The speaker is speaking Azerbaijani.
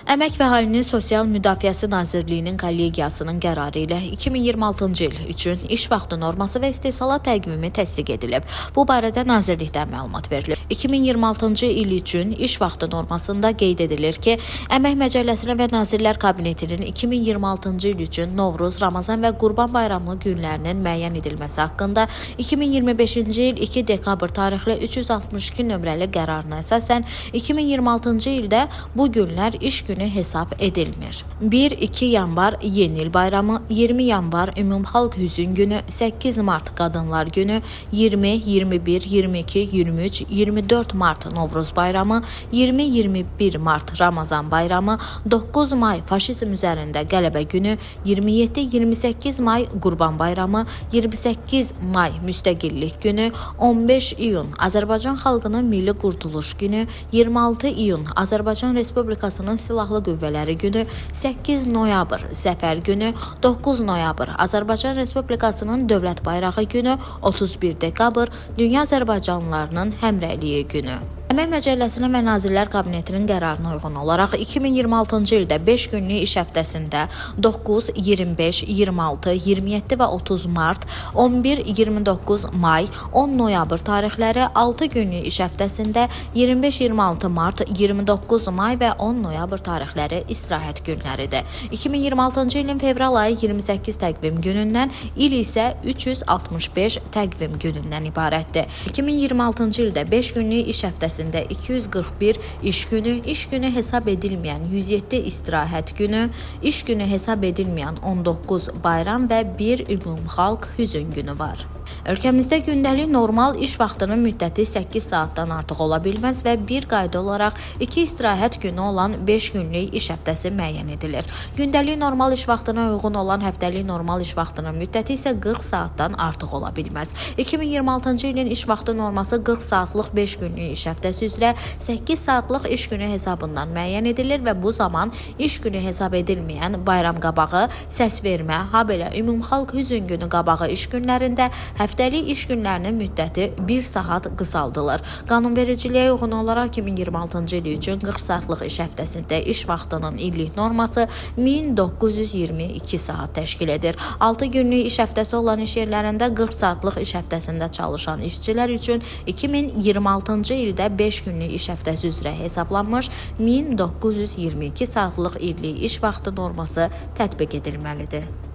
Əmək və Əhalinin Sosial Müdafiəsi Nazirliyinin kollegiyasının qərarı ilə 2026-cı il üçün iş vaxtı norması və istehsalat təqvimi təsdiq edilib. Bu barədə nazirlikdən məlumat verilib. 2026-cı il üçün iş vaxtı normasında qeyd edilir ki, Əmək Məcəlləsinə və Nazirlər Kabinetinin 2026-cı il üçün Novruz, Ramazan və Qurban Bayramı günlərinin müəyyən edilməsi haqqında 2025-ci il 2 dekabr tarixli 362 nömrəli qərarına əsasən 2026-cı ildə bu günlər iş günü hesab edilmir. 1-2 yanvar Yeni İl Bayramı, 20 yanvar Ümumxalq Hüzün Günü, 8 mart Qadınlar Günü, 20, 21, 22, 23, 24 mart Novruz Bayramı, 20-21 mart Ramazan Bayramı, 9 may Faşizm üzərində Qələbə Günü, 27-28 may Qurban Bayramı, 28 may Müstəqillik Günü, 15 iyun Azərbaycan xalqının Milli Qurtuluş Günü, 26 iyun Azərbaycan Respublikasının Silahlı Qüvvələri Günü, 8 noyabr Zəfər Günü, 9 noyabr Azərbaycan Respublikasının Dövlət Bayrağı Günü, 31 dekabr Dünya Azərbaycanlılarının Həmrəyliyi Günü. Əmək Məcəlləsinin və Nazirlər Kabinetinin qərarına uyğun olaraq 2026-cı ildə 5 günlük iş həftəsində 9, 25, 26, 27 və 30 mart, 11, 29 may, 10 noyabr tarixləri, 6 günlük iş həftəsində 25, 26 mart, 29 may və 10 noyabr tarixləri istirahət günləridir. 2026-cı ilin fevral ayı 28 təqvim günündən, il isə 365 təqvim günündən ibarətdir. 2026-cı ildə 5 günlük iş həftəsində 241 iş günü, iş günü hesab edilməyən 107 istirahət günü, iş günü hesab edilməyən 19 bayram və 1 ümumxalq hüzün günü var. Ölkəmizdə gündəlik normal iş vaxtının müddəti 8 saatdan artıq ola bilməz və bir qayda olaraq 2 istirahət günü olan 5 günlük iş həftəsi müəyyən edilir. Gündəlik normal iş vaxtına uyğun olan həftəlik normal iş vaxtının müddəti isə 40 saatdan artıq ola bilməz. 2026-cı ilin iş vaxtı norması 40 saatlıq 5 günlük iş həftəsi üzrə 8 saatlıq iş günü hesabından müəyyən edilir və bu zaman iş günü hesab edilməyən bayram qabağı, səsvermə, habelə ümumxalq hüzün günü qabağı iş günlərində həftəlik iş günlərinin müddəti 1 saat qısaldılır. Qanunvericiliyə uyğun olaraq 2026-cı il üçün 40 saatlıq iş həftəsində iş vaxtının illik norması 1922 saat təşkil edir. 6 günlük iş həftəsi olan iş yerlərində 40 saatlıq iş həftəsində çalışan işçilər üçün 2026-cı ildə 5 günlük iş həftəsi üzrə hesablanmış 1922 saatlıq illik iş vaxtı norması tətbiq edilməlidir.